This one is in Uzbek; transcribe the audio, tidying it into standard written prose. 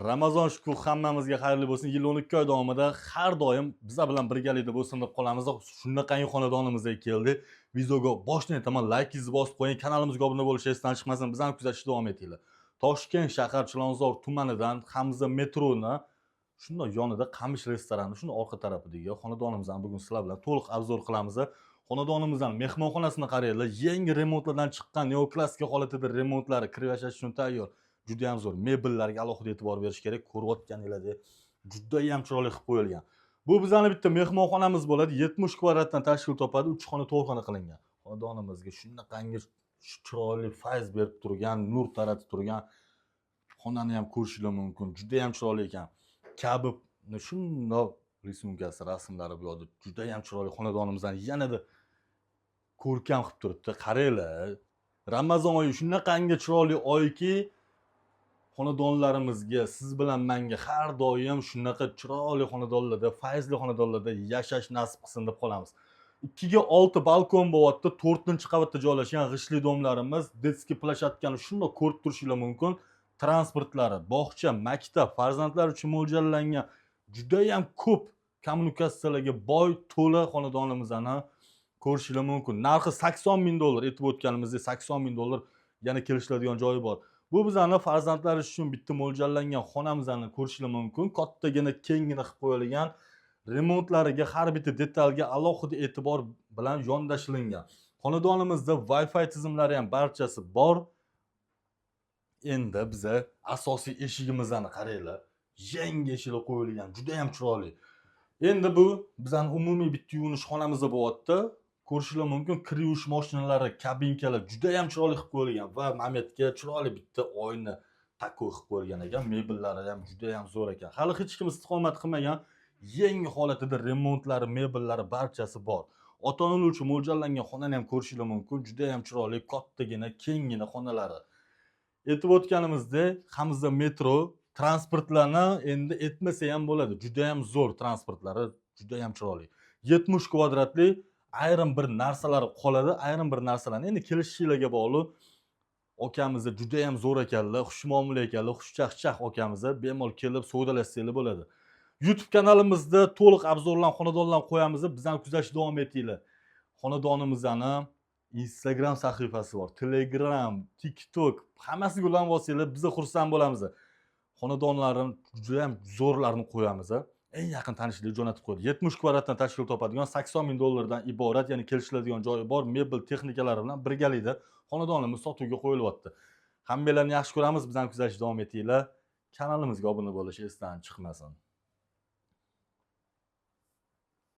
Ramazon shukuh hammamizga xayrli bo'lsin. Yil 12 oy davomida har doim bizlar bilan birgalikda bo'lsin deb qolamiz. Shunaqangi xonadonimizga keldik. Videoga boshdan aytaman, laykingizni bosib qo'ying, kanalimizga obuna bo'lish esdan chiqmasin. Bizani kuzatishda davom etinglar. Toshkent shahar Chilonzor tumanidan Hamza metroni shundoq yonida Qamish restorani, shuni orqa tarafidagi xonadonimizni bugun sizlar bilan to'liq обзор qilamiz. Xonadonimizdan mehmonxonasini qaranglar, yangi remontlardan chiqqan neoklassika holatida remontlari, kirib yashash uchun tayyor. Juda ham zo'r. Mebellarga alohida e'tibor berish kerak. Ko'rayotganinglardek juda ham chiroyli qilib qo'yilgan. Bu bizani bitta mehmonxonamiz bo'ladi. 70 kvadratdan tashkil topadi. 3 xona, 4 xona qilingan. Xonadonimizga shunaqangi chiroyli fayz berib turgan, nur taratib turgan xonani ham ko'rishinglar mumkin. Juda ham chiroyli ekan. Kabibni shundoq рисунка si, rasmlari bu yoqda juda ham chiroyli, xonadonimizni yanada ko'rkam qilib turibdi. Qaranglar. Ramazon oyi shunaqangi chiroyli oyki, xonadonlarimizga, siz bilan menga har doim shunaqa chiroyli xonadonlarda, fayzli xonadonlarda yashash nasib qilsin deb qolamiz. 2 ga 6 balkon bo'lyapti. To'rtinchi qavatda joylashgan g'ishtli дом larimiz, детский площадка ni shundoq ko'rib turishinglar mumkin. Transportlari, bog'cha, maktab, farzandlar uchun mo'ljallangan judayam ko'p kommunikatsiyalarga boy, to'la xonadonimizni ko'rishinglar mumkin. Narxi 80 ming dollar, aytib o'tganimizdek 80 ming dollar, yana kelishiladigan joyi bor. Bu bizani farzandlar uchun bitta mo'ljallangan xonamizni ko'rishinglar mumkin. Kattagina, kenggina qilib qo'yilgan. Remontlariga, har bitta detalga alohida e'tibor bilan yondashilingan. Xonadonimizda Wi-Fi tizimlari ham barchasi bor. Endi biza asosiy eshigimizni qaranglar. Yangi eshiklar qo'yilgan, juda ham chiroyli. Endi bu bizani umumiy bitta yuvinish xonamizda bo'lyapti. Ko'rishinglar mumkin, kir yuvish mashinalari, kabinkalar juda ham chiroyli qilib qo'yilgan va momentga chiroyli bitta oyna такой qilib qo'yilgan ekan. Mebellari ham juda ham zo'r ekan. Hali hech kim istiqomat qilmagan, yangi holatida remontlari, mebellari barchasi bor. Ota onalar uchun mo'ljallangan xonani ham ko'rishinglar mumkin. Juda ham chiroyli, kattagina, kenggina xonalari. Aytib o'tganimizdek, Hamza metro transportlarni endi aytmasa ham bo'ladi. Juda ham zo'r transportlari, juda ham chiroyli. 70 kvadratli, ayrim bir narsalar qoladi, ayrim bir narsalarni endi kelishishinglarga bog'liq. Akamiz juda ham zo'r ekanlar, xushmuomala ekanlar, xushchaqchaq akamiz. Bemalol kelib savdolashsanglar bo'ladi. YouTube kanalimizda to'liq обзор lar, xonadonlar qo'yamiz. Bizani kuzatishda davom etinglar. Xonadonimizni Instagram sahifasi bor, Telegram, TikTok, hammasiga ulanib olsanglar, biz xursand bo'lamiz. Xonadonlarni juda ham zo'rlarini qo'yamiz. Eng yaqin tanishlarga jo'natib qo'ydi. 70 kvadratdan tashkil topadigan, 80 ming dollardan iborat, ya'ni kelishiladigan joyi bor, mebel texnikalari bilan birgalikda xonadonimiz sotuvga qo'yilyapti. Hammanglarni yaxshi ko'ramiz, bizani kuzatishda davom etinglar. Kanalimizga obuna bo'lish esdan chiqmasin.